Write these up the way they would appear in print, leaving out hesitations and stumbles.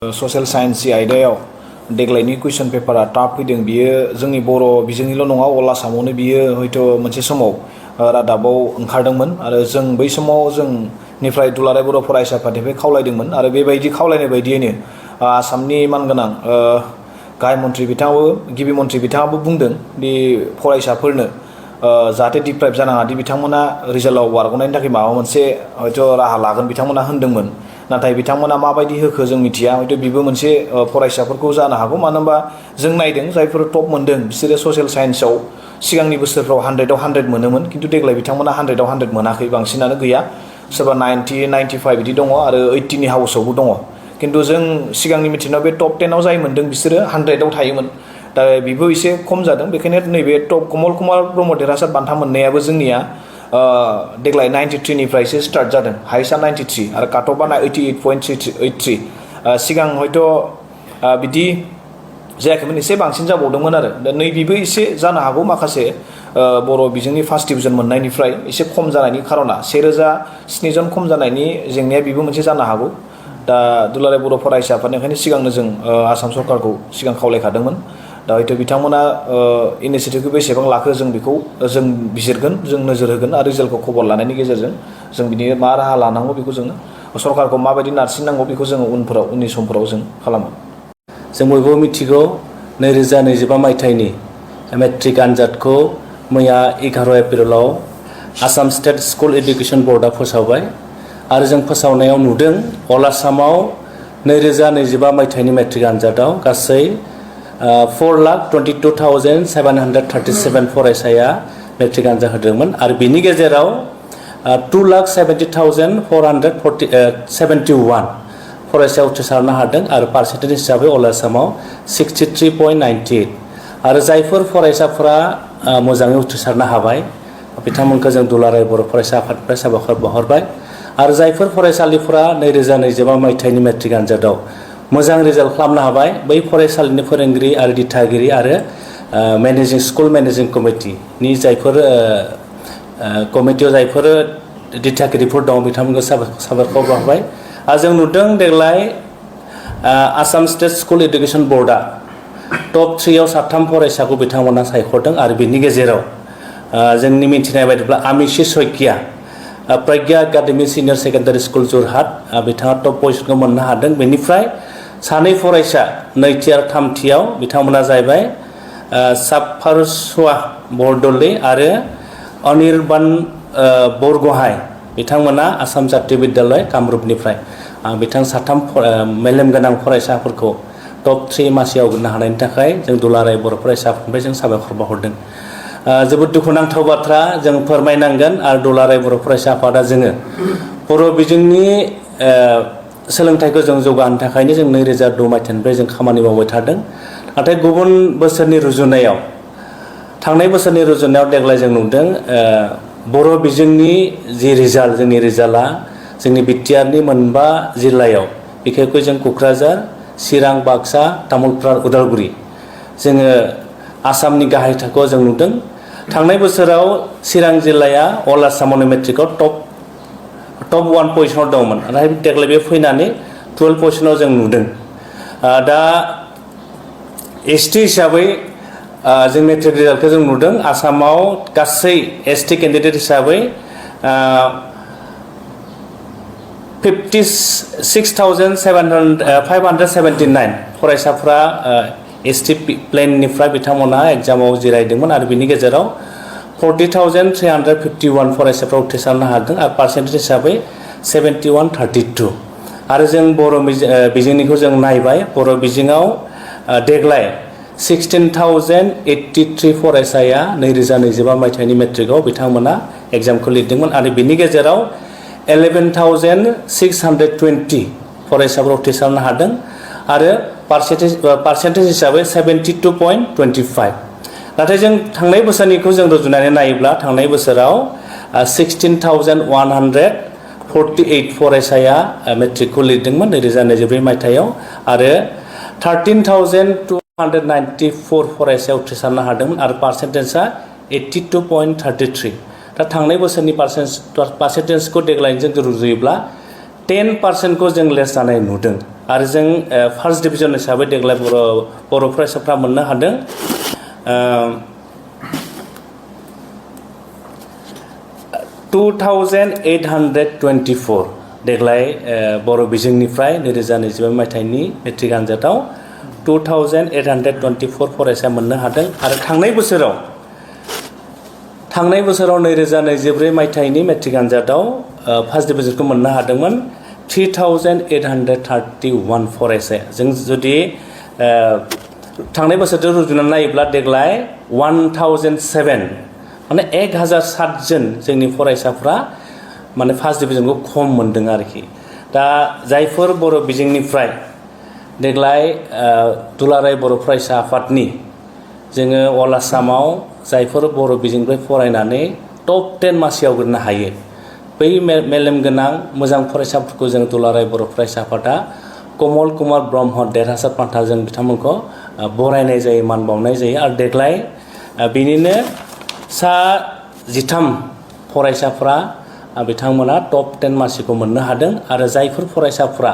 Social science आयदायाव देग्लायनि कुइसन पेपारा tough फैदों बियो जोंनि बर' बिजोंनिल' नङा अल आसामावनो बियो हयथ' मोनसे समाव रादाबाव ओंखारदोंमोन आरो जों बै समाव जोंनिफ्राय दुलाराय बर' फरायसा आफादनिफ्राय खावलायदोंमोन आरो बेबायदि खावलायनाय बायदियैनो आसामनि मानगोनां गाहाय मन्थ्रि बिथाङाबो गिबि मन्थ्रि बिथाङाबो बुंदों दि फरायसाफोरनो जाहाथे डिप्राइभ जानाङा दि बिथांमोना रिजाल्टआव बारग'नायनि थाखाय माबा मोनसे हयथ' राहा लागोन बिथांमोना होनदोंमोन नाथाय बिथांमोना माबायदि होखो जों मिथिया हयथ' बेबो मोनसे फरायसाफोरखौ जानो हागौ मानो होनबा जों नायदों जायफोर टप मोनदों बिसोरो ससियेल साइन्सआव सिगांनि बोसोरफ्राव 100आव 100 मोनोमोन खिन्थु देग्लाय बिथांमोना 100आव 100 मोनाखै बांसिनानो गैया सोरबा 90 95 बिदि दङ आरो 80नि हाउसआवबो दङ खिन्थु जों सिगांनि मिथिनायाव बे टप 10आव जाय मोनदों बिसोरो 100आव थायोमोन दा बेबो एसे खम जादों बेखायनो नैबे टप कमल कुमार ब्रह्म देरहासार बान्था मोननायाबो जोंनिया देग्लाय 93निफ्रायसो स्टार्ट जादों हाइस्टआ 93 आरो काटअफआ 88.83 सिगां हयथ' बिदि जायाखैमोन एसे बांसिन जाबावदोंमोन आरो दा नैबेबो एसे जानो हागौ माखासे बर' बिजोंनि फार्स्ट डिभिजन मोननायनिफ्राय एसे खम जानायनि खार'ना 1007 जन खम जानायनि जेंनाया बेबो मोनसे जानो हागौ दा दुलाराय बर' फरायसा आफादनिखायनो सिगांनो जों आसाम सरकारखौ सिगां खावलायखादोंमोन दा हयथ' बिथांमोना इनिसियेटिभखौ बेसेबां लाखो जों बेखौ जों बिजिरगोन जों नोजोर होगोन आरो रिजाल्टखौ खबर लानायनि गेजेरजों जों बिनि मा राहा लानांगौ बेखौ जों सरकारखौ माबायदि नारसिननांगौ बेखौ जों उननि समफोराव जों खालामो जों बयबो मिथिगौ 2025 मायथाइनि मेट्रिक आनजादखौ मैया 11 एप्रिलाव आसाम स्टेट स्कुल एडुकेशन बर्डआ फोसावबाय आरो जों फोसावनायाव नुदों अल आसामाव 2025 मायथाइनि मेट्रिक आनजादाव गासै 4,22,737 फरायसाया मेट्रिक आनजाद होदोंमोन आरो बिनि गेजेराव 2,70,471 फरायसाया उथ्रिसारनो हादों आरो पार्सेन्टेज हिसाबै अल आसामाव 63.98 आरो जायफोर फरायसाफोरा मोजाङै उथ्रिसारनो हाबाय बिथांमोनखौ जों दुलाराय बर' फरायसा आफादनिफ्राय साबायखर बावहरबाय आरो जायफोर फरायसालिफोरा 2025 मायथाइनि मेट्रिक आनजादाव मोजां रिजाल्ट खालामनो हाबाय बै फरायसालिनि फोरोंगिरि आरो दिथागिरि आरो स्कुल मेनेजिं कमिटिनि जायफोर कमिटियाव जायफोर दिथागिरिफोर दं बिथांमोनखौ साबायखर बावबाय आरो जों नुदों देग्लाय आसाम स्टेट स्कुल एडुकेशन बर्डआ टप 3आव 3 फरायसाखौ बिथांमोना सायख'दों आरो बिनि गेजेराव जोंनि मिथिनाय बायदिब्ला Amishi Saikia Pragya academy senior secondary school Jorhat बिथाङा टप पजिशनखौ मोननो हादों बेनिफ्राय सानै फरायसा नैथि आरो थामथियाव बिथांमोना जाहैबाय साफारसुवा बरदलै आरो अनिर्बान बरगहाय बिथांमोना आसाम जातीय बिद्यालय कामरुपनिफ्राय बिथां 3 मेलेमगोनां फरायसाफोरखौ टप 3 मासियाव आवग्रिनो हानायनि थाखाय जों दुलाराय बर' फरायसा आफादनिफ्राय जों साबायखर बावहरदों जोबोद दुखुनांथाव बाथ्रा जों फोरमायनांगोन आरो दुलाराय बर' फरायसा आफादा जोङो बर' बिजोंनि सोलोंथाइखौ जों जौगाहोनो थाखायनो जों 2002 मायथाइनिफ्राय जों खामानि मावबाय थादों नाथाय गुबुन बोसोरनि रुजुनायाव थांनाय बोसोरनि रुजुनायाव देग्लाय जों नुदों बर' बिजोंनि जि रिजाल्ट जोंनि रिजाल्टआ जोंनि बिटिआरनि 5 जिल्लायाव बिखेखै जों क'क्राझार चिरां बाक्सा तामुलपुर उदालगुरि जोङो आसामनि गाहाय थाखोआव जों नुदों थांनाय बोसोराव चिरां जिल्लाया अल आसामावनो मेट्रिकआव टप 1 पजिशनाव दंमोन नाथाय देग्लाय बे फैनानै 12 पजिशनाव जों नुदों दा एसटि हिसाबै जों मेट्रिक रिजाल्टखौ जों नुदों आसामाव गासै एसटि केन्डिडेट हिसाबै 56,579 फरायसाफ्रा एसटि प्लेननिफ्राय बिथांमोना एग्जामाव जिरायदोंमोन आरो बिनि गेजेराव 40,351 फरायसाफ्रा उथ्रिसारनो हादों आरो पार्सेन्टेज हिसाबै 71.32 आरो जों बर' बिजोंनिखौ जों नायबाय बर' बिजोङाव देग्लाय 16,083 फरायसाया 2025 मायथाइनि मेट्रिकआव बिथांमोना एग्जामखौ लिरदोंमोन आरो बिनि गेजेराव 11,620 फरायसाफ्रा उथ्रिसारनो हादों आरो पार्सेन्टेज हिसाबै 72.25 नाथाय जों थांनाय बोसोरनिखौ जों रुजुनानै नायोब्ला थांनाय बोसोराव 16,148 फरायसाया मेट्रिकखौ लिरदोंमोन 2024 मायथाइयाव आरो 13,294 फरायसाया उथ्रिसारनो हादोंमोन आरो पार्सेन्टेजआ 82.33 दा थांनाय बोसोरनि पार्सेन्टेजखौ देग्लायजों रुजुयोब्ला 10% जों लेस जानाय नुदों आरो जों फार्स्ट डिभिजन हिसाबै देग्लाय बर' फरायसाफ्रा मोननो हादों 2824 देग्लाय बर' बिजोंनिफ्राय 2025 मायथाइनि मेट्रिक आनजादाव 2824 फरायसा मोननो हादों आरो थांनाय बोसोराव 2024 मायथाइनि मेट्रिक आनजादाव फार्स्ट डिभिजनखौ मोननो हादोंमोन 3831 फरायसाया जों जुदि थांनाय बोसोरजों रुजुनानै नायोब्ला देग्लाय 1007 माने 1007 जन जोंनि फरायसाफ्रा माने फार्स्ट डिभिजनखौ खम मोनदों आरोखि दा जायफोर बर' बिजोंनिफ्राय देग्लाय दुलाराय बर' फरायसा आफादनि जोङो अल आसामाव जायफोर बर' बिजोंनिफ्राय फरायनानै टप 10 मासियाव गोग्लैनो हायो बै मेलेम गोनां मोजां फरायसाफोरखौ जों दुलाराय बर' फरायसा आफादा कमल कुमार ब्रह्म देरहासार बान्थाजों बिथांमोनखौ बरायनाय जायो मान बावनाय जायो आरो देग्लाय बिनिनो सा 13 फरायसाफ्रा बिथांमोना टप 10 मासिखौ मोननो हादों आरो जायफोर फरायसाफ्रा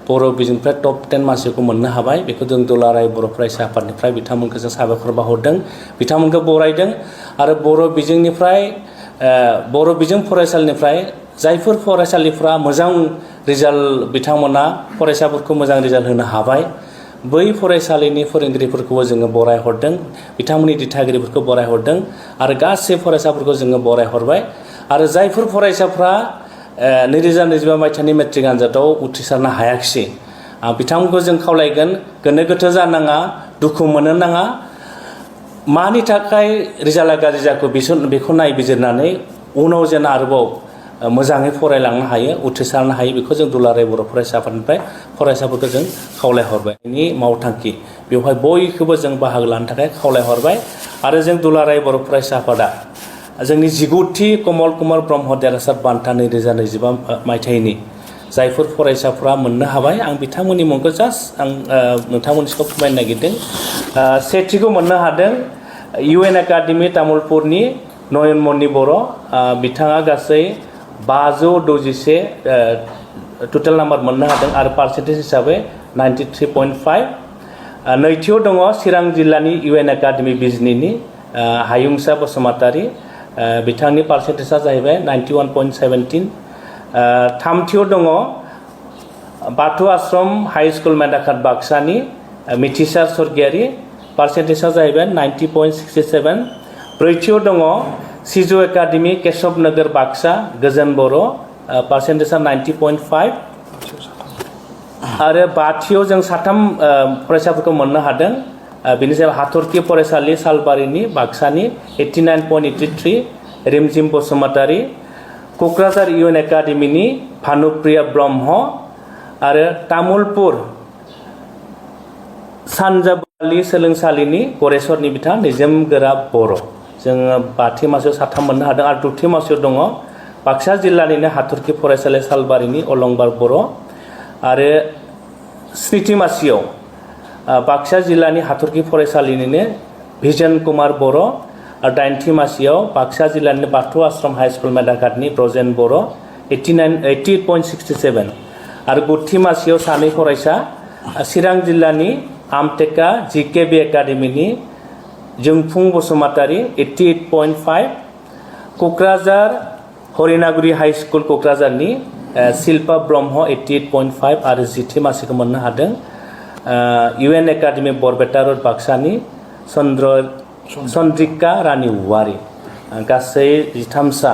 बर' बिजोंनिफ्राय टप 10 मासिखौ मोननो हाबाय बेखौ जों दुलाराय बर' फरायसा आफादनिफ्राय बिथांमोनखौ जों साबायखर बावहरदों बिथांमोनखौ बरायदों आरो बर' बिजों फरायसालिनिफ्राय जायफोर फरायसालिफ्रा मोजां रिजाल्ट बिथांमोना फरायसाफोरखौ मोजां रिजाल्ट होनो हाबाय बै फरायसालिनि फोरोंगिरिफोरखौबो जोङो बरायहरदों बिथांमोननि दिथागिरिफोरखौ बरायहरदों आरो गासै फरायसाफोरखौ जोङो बरायहरबाय आरो जायफोर फरायसाफ्रा 2025 मायथाइनि मेट्रिक आनजादाव उथ्रिसारनो हायाखिसै बिथांमोनखौ जों खावलायगोन गोनो गोथो जानाङा दुखु मोननो नाङा मानि थाखाय रिजाल्टआ गाज्रि जाखो बेखौ नायबिजिरनानै उनाव जेन आरोबाव मोजाङै फरायलांनो हायो उथ्रिसारनो हायो बेखौ जों दुलाराय बर' फरायसा आफादनिफ्राय फरायसाफोरखौ जों खावलायहरबाय बेनि मावथांखि बेवहाय बयखौबो जों बाहागो लानो थाखाय खावलायहरबाय आरो जों दुलाराय बर' फरायसा आफादा जोंनि 19थि कमल कुमार ब्रह्म देरहासार बान्था 2025 मायथाइनि जायफोर फरायसाफ्रा मोननो हाबाय आं बिथांमोननि मुंखौ जास्ट आं नोंथांमोननिसिम फोरमायनो नागिरदों सेथिखौ मोननो हादों UN एकाडेमि तामुलपुरनि नयनमणि बर' बिथाङा गासै 561 टटेल नाम्बार मोननो हादों आरो पार्सेन्टेज हिसाबै 93.5 नैथियाव दङ चिरां जिल्लानि UN एकाडेमि बिजनीनि हायुंसा बसुमतारी बिथांनि पार्सेन्टेजआ जाहैबाय 91.17 थामथियाव दङ बाथौ आश्रम हाई स्कुल मेदाखात बाक्सानि मिथिसार स्वर्गियारि पार्सेन्टेजआ जाहैबाय 90.67 ब्रैथियाव दङ सिजु एकाडेमि केशव नगर बाक्सा गोजोन बर' पार्सेन्टेजआ 90.5 आरो बाथियाव जों 3 फरायसाफोरखौ मोननो हादों बेनि सायाव हाथरखि फरायसालि सालबारिनि बाक्सानि 89.83 रिमजिम बसुमतारी क'क्राझार UN एकाडेमिनि भानुप्रिया ब्रह्म आरो तामुलपुर सानजाबालि सोलोंसालिनि गरेस्वरनि बिथां निजोम गोरा बर' जोङो बाथि मासियाव 3 मोननो हादों आरो दथि मासियाव दङ बाक्सा जिल्लानिनो हाथरखि फरायसालि सालबारिनि अलंबार बर' आरो स्निथि मासियाव बाक्सा जिल्लानि हाथरखि फरायसालिनिनो भिजन कुमार बर' आरो 9थि मासियाव बाक्सा जिल्लानि बाथौ आश्रम हाई स्कुल मेदाघाटनि ब्रजेन बर' 88.67 आरो 10थि मासियाव 2 फरायसा चिरां जिल्लानि आमटेका GKB एकाडेमिनि जोंफुं बसुमतारी 88.5 क'क्राझार हरिनागुरि हाई स्कुल क'क्राझारनि शिल्पा ब्रह्म 88.5 आरो 10थि मासिखौ मोननो हादों UN एकाडेमि बरपेटा रोड बाक्सानि चन्द्रिका रानी औवारी गासै 13सा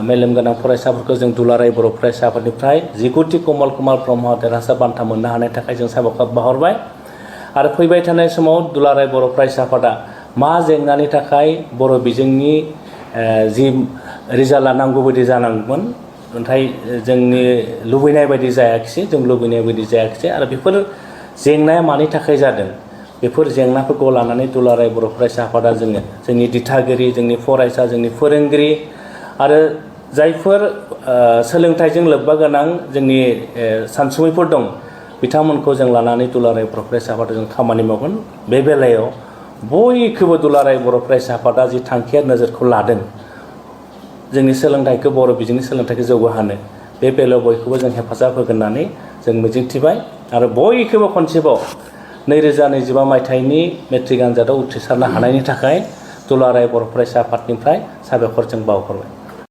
मेलेम गोनां फरायसाफोरखौ जों दुलाराय बर' फरायसा आफादनिफ्राय 19थि कमल कुमार ब्रह्म देरहासार बान्था मोननो हानायनि थाखाय जों साबायखर बावहरबाय आरो फैबाय थानाय समाव दुलाराय बर' फरायसा आफादा मा जेंनानि थाखाय बर' बिजोंनि जि रिजाल्टआ नांगौ बायदि जानांगौमोन नाथाय जोंनि लुबैनाय बायदि जायाखिसै जों लुबैनाय बायदि जायाखिसै आरो बेफोर जेंनाया मानि थाखाय जादों बेफोर जेंनाफोरखौ लानानै दुलाराय बर' फरायसा आफादा जोंनि दिथागिरि जोंनि फरायसा जोंनि फोरोंगिरि आरो जायफोर सोलोंथाइजों लोब्बा गोनां जोंनि सानसुमैफोर दं बिथांमोनखौ जों लानानै दुलाराय बर' फरायसा आफादा जों खामानि मावगोन बे बेलायाव बयखौबो दुलाराय बर' फरायसा आफादा जि थांखिया नोजोरखौ लादों जोंनि सोलोंथाइखौ बर' बिजोंनि सोलोंथाइखौ जौगाहोनो बे बेलायाव बयखौबो जों हेफाजाब होगोन होननानै जों मिजिंथिबाय आरो बयखौबो खनसेबाव 2025 मायथाइनि मेट्रिक आनजादाव उथ्रिसारनो हानायनि थाखाय दुलाराय बर' फरायसा आफादनिफ्राय साबायखर जों बावहरबाय।